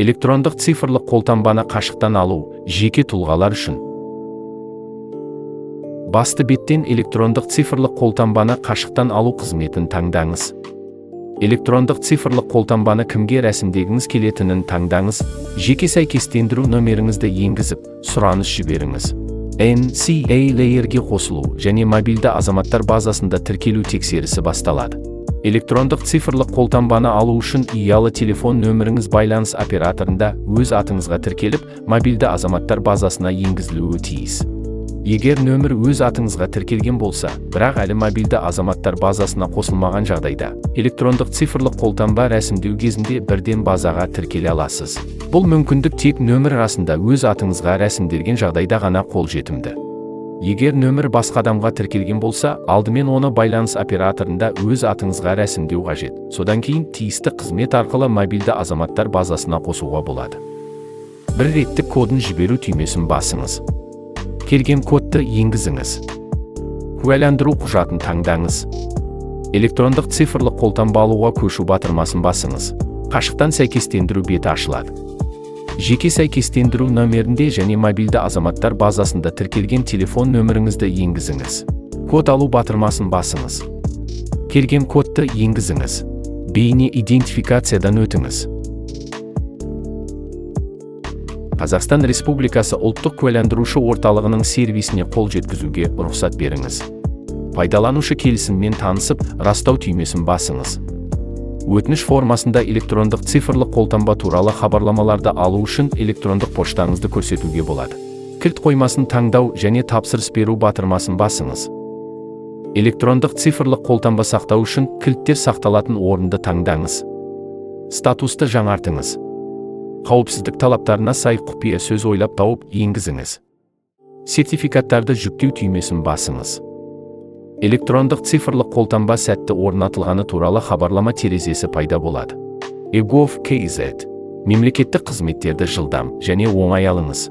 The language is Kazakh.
Электрондық цифрлық қолтаңбаны қашықтан алу жеке тұлғалар үшін. Басты беттен электрондық цифрлық қолтаңбаны қашықтан алу қызметін таңдаңыз. Электрондық цифрлық қолтаңбаны кімге рәсімдегіңіз келетінін таңдаңыз, жеке сәйкестендіру нөміріңізді енгізіп, сұраныс жіберіңіз. NCALayer-ге қосылу және мобильді азаматтар базасында тіркелу тексерісі басталады. Электрондық цифрлық қолтаңбаны алу үшін ұялы телефон нөміріңіз байланыс операторында өз атыңызға тіркеліп, мобильді азаматтар базасына енгізілуі тиіс. Егер нөмір өз атыңызға тіркелген болса, бірақ әлі мобильді азаматтар базасына қосылмаған жағдайда, электрондық цифрлық қолтаңба рәсімдеу кезінде бірден базаға тіркеле аласыз. Бұл мүмкіндік тек нөмір расында өз атыңызға рәсімделген жағдайда ғана қолжетімді. Егер нөмір басқа адамға тіркелген болса, алдымен оны байланыс операторында өз атыңызға рәсімдеу қажет. Содан кейін тиісті қызмет арқылы мобильді азаматтар базасына қосуға болады. Бір реттік кодын жіберу түймесін басыңыз. Келген кодты енгізіңіз. Куәландыру құжатын таңдаңыз. Электрондық цифрлық қолтаңба алуға көшу батырмасын басыңыз. Қашықтан сәйкестендіру беті ашылады. Жеке сәйкестендіру нөмірінде және мобильді азаматтар базасында тіркелген телефон нөміріңізді енгізіңіз. Код алу батырмасын басыңыз. Келген кодты енгізіңіз. Бейне идентификациядан өтіңіз. Қазақстан Республикасы ұлттық куәландырушы орталығының сервисіне қол жеткізуге рұқсат беріңіз. Пайдаланушы келісіммен танысып, растау түймесін басыңыз. Өтініш формасында электрондық цифрлық қолтаңба туралы хабарламаларды алу үшін электрондық поштаңызды көрсетуге болады. Кілт қоймасын таңдау және тапсырыс беру батырмасын басыңыз. Электрондық цифрлық қолтаңба сақтау үшін кілттер сақталатын орынды таңдаңыз. Статусты жаңартыңыз. Қауіпсіздік талаптарына сай құпия сөз ойлап тауып енгізіңіз. Сертификаттарды жүктеу түймесін басыңыз. Электрондық цифрлық қолтаңба сәтті орнатылғаны туралы хабарлама терезесі пайда болады. eGov.kz. Мемлекеттік қызметтерді жылдам және оңай алыңыз.